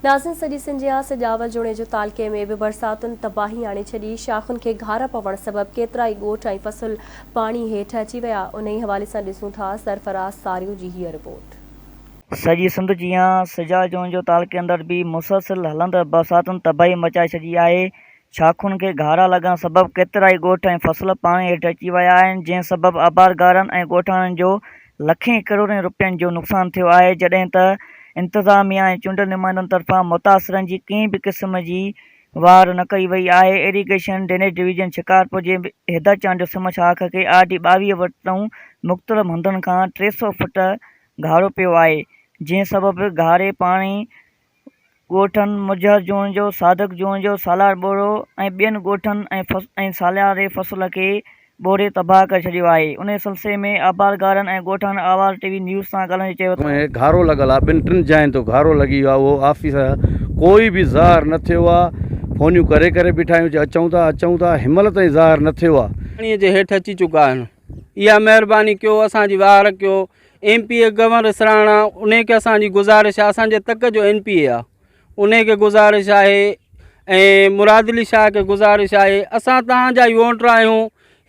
ناظرين سڄي سنڌ جيان سجاول جوڻيجو تعلقي ۾ به برساتن تباهي آڻي ڇڏي، شاخن کي گهارا پوڻ سبب ڪيترائي ڳوٺ ۽ فصل پاڻي هيٺ اچي ويا، انهي حوالي سان ڏسون ٿا سرفراز ساريو جي هيء رپورٽ. سڄي سنڌ جيان سجاول جوڻيجو تعلقي اندر به مسلسل هلندڙ برساتن تباهي مچائي ڇڏي آهي، شاخن کي گهارا لڳڻ سبب ڪيترائي ڳوٺ ۽ فصل پاڻي هيٺ اچي ويا آهن، جنهن سبب آبادگارن ۽ ڳوٺاڻن جو لکين ڪروڙين روپين جو نقصان ٿيو آهي جڏهن ته انتظاميا ۽ چونڊيل نمائندن طرفان متاثرن جي ڪنهن به قسم جي واهر نه ڪئي وئي آهي ايريگيشن ڊرينيج ڊويزن شڪارپور جي هدر چانڊيو سم شاخ کي آر ڊي 22 وٽئون مختلف هنڌن کان 300 فٽ گهارو پيو آهي جنهن سبب گهاري پاڻي ڳوٺن مجهر جوڻيجو، صادق جوڻيجو، سالار ٻوڙو ۽ ٻين ڳوٺن ۽ سالياري فصل کي ٻوڙي تباهه ڪري ڇڏيو آهي. انهي سلسلي ۾ آبادگارن ۽ ڳوٺاڻن آواز ٽي وي نيوز سان ڳالهائيندي چيو ته. ۾ گهارو لڳل آهي ٻن ٽن جاين تي گهارو لڳي ويو آهي اهو آفيسر ڪوئي به ظاهر نه ٿيو آهي فونيون ڪري ڪري بيٺا آهيون چي اچون ٿا اچون ٿا هن مهل تائين ظاهر نه ٿيو آهي. پاڻي جي هيٺ اچي چڪا آهن اها مهرباني ڪيو اسان جي واهر ڪيو ايم پي اي گورنر اسراڻا انهي کي اسان جي گذارش آهي اسان جي تڪ جو ايم پي اي آهي انهي کي گذارش آهي ۽ مراد علي شاهه کي گذارش آهي اسان تهان جا ئي ووٽر آهيون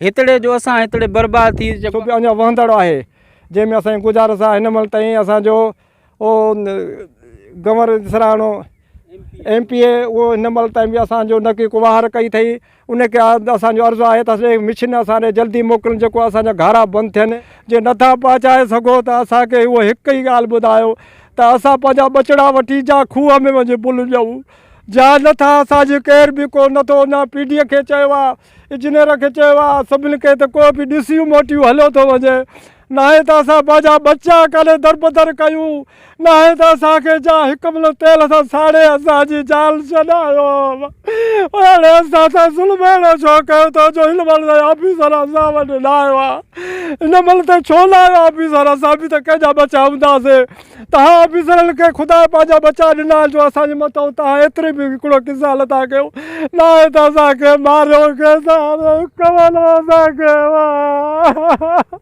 هتڙي جو اسان هتڙي برباد ٿي سو به اڃا وهندڙ آهي جنهن ۾ اسان جي گذارش آهي هن مهل تائين اسان جو او گنور سراڻو ايم پي اي اهو هن مهل تائين به اسان جو نه ڪي ڪو واهر ڪئي اٿئي ان کي اسان جو عرض آهي ته اسان مشن اسان ڏي جلدي موڪلن جيڪو اسان جا گهارا بند ٿين جي نٿا پهچائي سگهو ته اسان کي اهو هڪ ئي ڳالهه ٻڌايو ته اسان پنهنجا ٻچڙا وٺي جا کوهه ۾ وڃي پل ڏيون جا نٿا اسان جي ڪير به ڪو نٿو نه پي ڊي کي چيو آهي انجنيئر کي چيو آهي سڀني کي ته ڪو به ڏسي موٽي هليو ٿو وڃي ناهي ته اسان پنهنجا ٻچا ڪڏهن دربدر ڪيون، ناهي ته اسان کي جا هڪ ملو تيل سان ساڙي اسان جي جان ڇڏايو. اهڙي اسان سان ظلم اهڙو ڇو ڪيو اٿو جو هن مهل تائين آفيسر اسان وٽ نه آيو آهي. هن مهل تائين ڇو نه آيو آفيسر اسان به ته ڪنهن جا ٻچا هونداسين. توهان آفيسرن کي خدا پنهنجا ٻچا ڏنا آهن جو اسان جي مٿان توهان ايتري به هڪڙو ڪسال ٿا ڪيو. ناهي ته اسان کي ماريو ڪنهن سان هڪ مهل اسان کي.